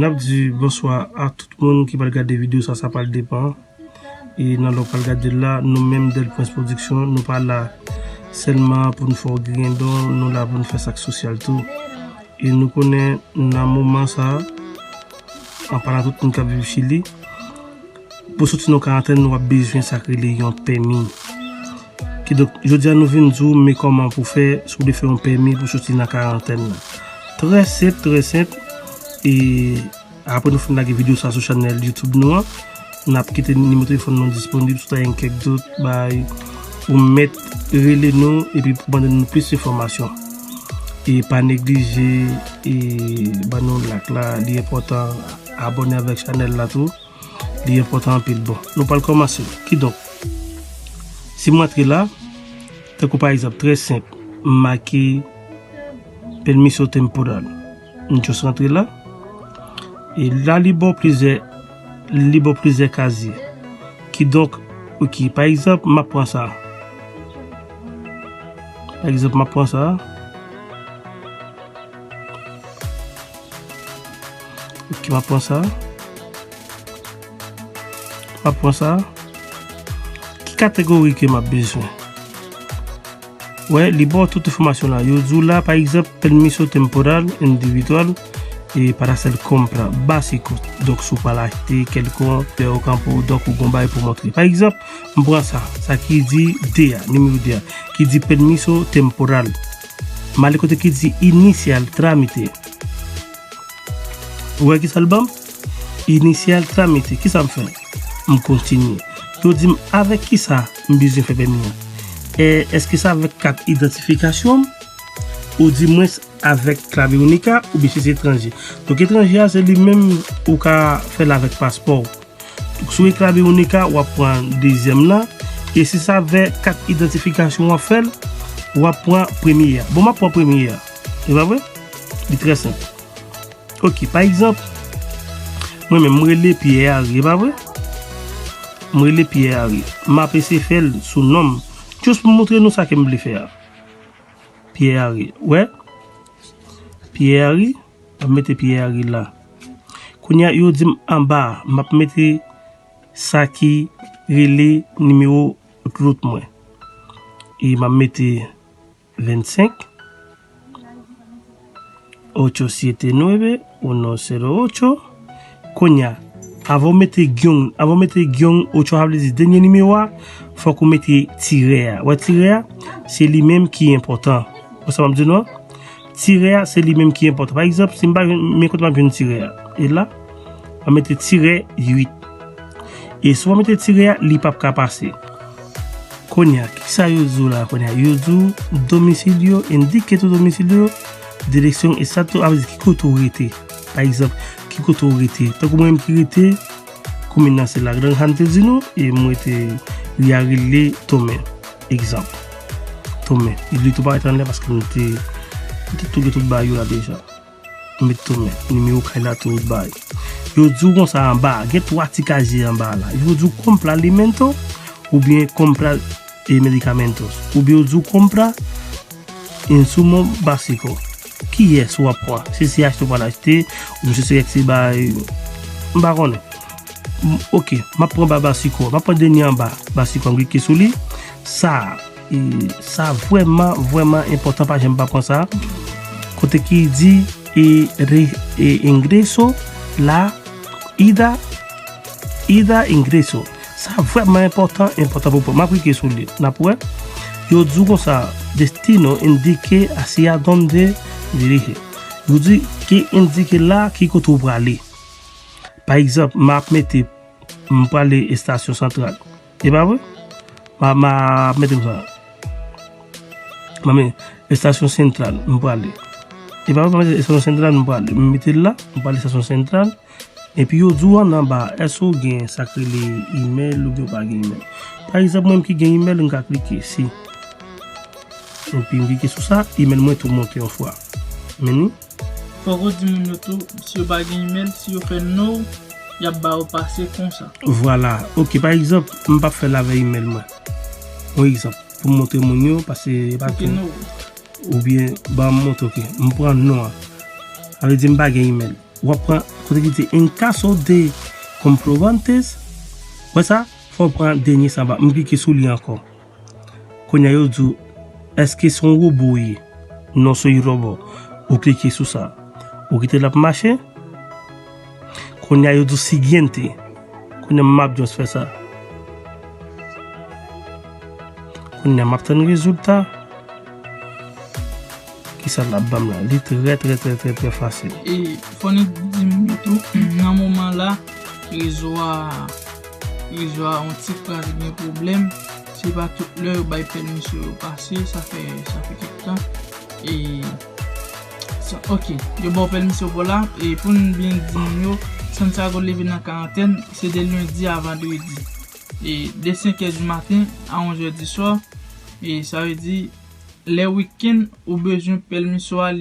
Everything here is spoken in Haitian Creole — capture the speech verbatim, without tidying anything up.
N ap di bonswa a tout moun ki pral gade videyo sa, sa pral depann. E nan lè w pral gade l la, nou menm Del Prince Production, nou pa la sèlman pou n fè w griyen don, nou la pou n fè sa k sosyal tou. E nou konnen nan moman sa, an palan tout moun k ap viv Chili, pou soti nan karantèn, w ap bezwen sa k rele yon pèmi. Kidonk, jodi a nou vin di w, men kòman pou fè, si w vle fè yon pèmi pou soti nan karantèn nan. Trè senp, trè senp. E apre nou fin lage videyo sa sou chanèl YouTube nou an, n ap kite nimewo telefòn nou disponib, si w ta gen kèk dout, bay, ou mèt rele nou, epi pou mande nou plis enfòmasyon. E pa neglije, e ban nou like la, li enpòtan, abòne avèk chanèl la tou. Li enpòtan anpil. Bon, nou pral kòmanse. Kidonk, si m antre la, tankou pa egzanp, trè senp, m make permiso temporal. M just rantre la. E la, li ba w plizyè, li ba w plizyè kazye. Kidonk, ok, pa egzanp, m ap pran sa. Pa egzanp, m ap pran sa. Ok, m ap pran sa. M ap pran sa. Ki kategori ke m ap bezwen? Wè, li ba w tout enfòmasyon la. Yo di w la, pa egzanp, permiso temporal individual e para hacer compra básico. Donk, si w pral achte kèlkonk, lè w kanpe w, donk, ou gon bagay pou montre. Pa egzanp, m pran sa, sa ki di de a, nimewo de a, ki di permiso temporal. M ale kote ki di iniciar trámite. Ou wè ki sa l ban m? Iniciar trámite. Ki sa m fè? M kontinye. Yo di m avèk ki sa m bezwen fè pèmi an. E, èske se avèk kat idantifikasyon m? Ou di mwen avèk Clave Única oubyen si se etranje. Donk, etranje a, se li menm ou ka fè l avèk paspò w. Donk, si w gen Clave Única, w ap pran dezyèm nan. E si se avèk kat idantifikasyon w ap fè l, w ap pran premye a. Bon, m ap pran premye a. E pa vre? Li trè senp. Ok, pa egzanp, mwen menm, m rele Pierre Harry, e pa vre? M rele Pierre Harry. M ap eseye fè l sou non m. Just pou montre nou sa ke m vle fè a. Pierre Harry. Wè? Pierre Harry. M ap mete Pierre Harry la. Kounye a, yo di m anba a, m ap mete sa ki rele nimewo rout mwen. E m ap mete vennsenk, ocho siete nueve, uno cero ocho. Kounye a, avan w mete guion, avan w mete guion ocho, sa vle di dènye nimewo a, fòk ou mete tirè a. Wè tirè a, se li menm ki enpòtan. Wè sa m ap di nou an? Tirè a, se li menm ki enpòtan. Pa egzanp, si m pa jwenn, men kote m ap jwenn tirè a. E la, m ap mete tirè uit. E si w pa mete tirè a, li p ap ka pase. Kounye a, kisa yo di w la kounye a? Yo di w domicilio, indique tu domicilio, dirección exacta, sa vle di ki kote w rete. Pa egzanp, ki kote w rete. Tankou mwen menm ki rete, komin nan se La Granja, m te di nou, e mwen te, li a rele Tomen. Egzanp. Tomen. Li tou parèt anlè paske m te, m te tou gen tout bagay yo la deja. M met Tomen. Nimewo kay la tou, tout bagay. Yo di w konsa anba, gen twa ti kazye anba la. Yo di w compra alimento, oubyen compra, e, medicamentos. Oubyen yo di w compra insumo básico. Kiyès w ap pran? Si se achte w pral achte, oubyen si se achte bay, m pa konnen. M, ok, m ap pran ba básico. M ap pran dènye anba, básico, m klike sou li. Sa, e, sa vrèman, vrèman enpòtan, pa janm pa pran sa. Kote ki di, e, re, e, ingreso, la, ida, ida ingreso. Sa vrèman enpòtan, enpòtan pou pran. M ap klike sou li. N ap wè. Yo di w konsa, destino indique hacia dónde dirige. Yo di ke endike la ki kote w prale. Pa egzanp, m ap mete, m prale estasyon santral. E pa vre? M a, m ap mete konsa. M ap mete estasyon santral, m prale. E pa vre, m ap mete estasyon santral, m prale. M mete l la, m prale estasyon santral. Epi yo di w an anba, èske w gen sa k rele imèl oubyen w pa gen imèl? Pa egzanp, mwen menm ki gen imèl, m ka klike si. Epi m klike sou sa, imèl mwen tou monte yon fwa. Men ni. Fòk ou di moun yo tou, si yo pa gen imèl, si yo fè no, y ap ba yo pase konsa. Vwala. Ok, pa egzanp, m p ap fè l avè imèl mwen. Yon egzanp, pou m montre moun yo, paske e pa tou. Ok, no. Oubyen, ban m montre, ok. M pran non an. Sa vle di m pa gen imèl. W ap pran Kote ki di en caso de comprobantes. Wè sa? Fò w pran dènye sa anba. M klike sou li ankò. Kounye a yo di w, èske se yon wobo w ye? Non, se yon wobo. Ou klike sou sa. Ou kite l ap mache. Kounye a yo di w siguiente. Kounye a m ap just fè sa. Kounye a m ap tann rezilta. Kisa l ap ban m la? Li trè, trè, trè, trè, trè fasil. E fò nou di m tou, nan moman la, rezo a, rezo a yon ti kras gen pwoblèm. Se pa tout lè yo bay pèmisyon yo pase, sa fè, sa fè kèk tan. E sa, ok, yo ba w pèmisyon pou la. E pou n byen di moun yo, Santiago leve nan karantèn, se de lendi a vandredi. E de senk è di maten a onz è di swa. E sa vle di, lè wikenn, ou bezwen pèmisyon a li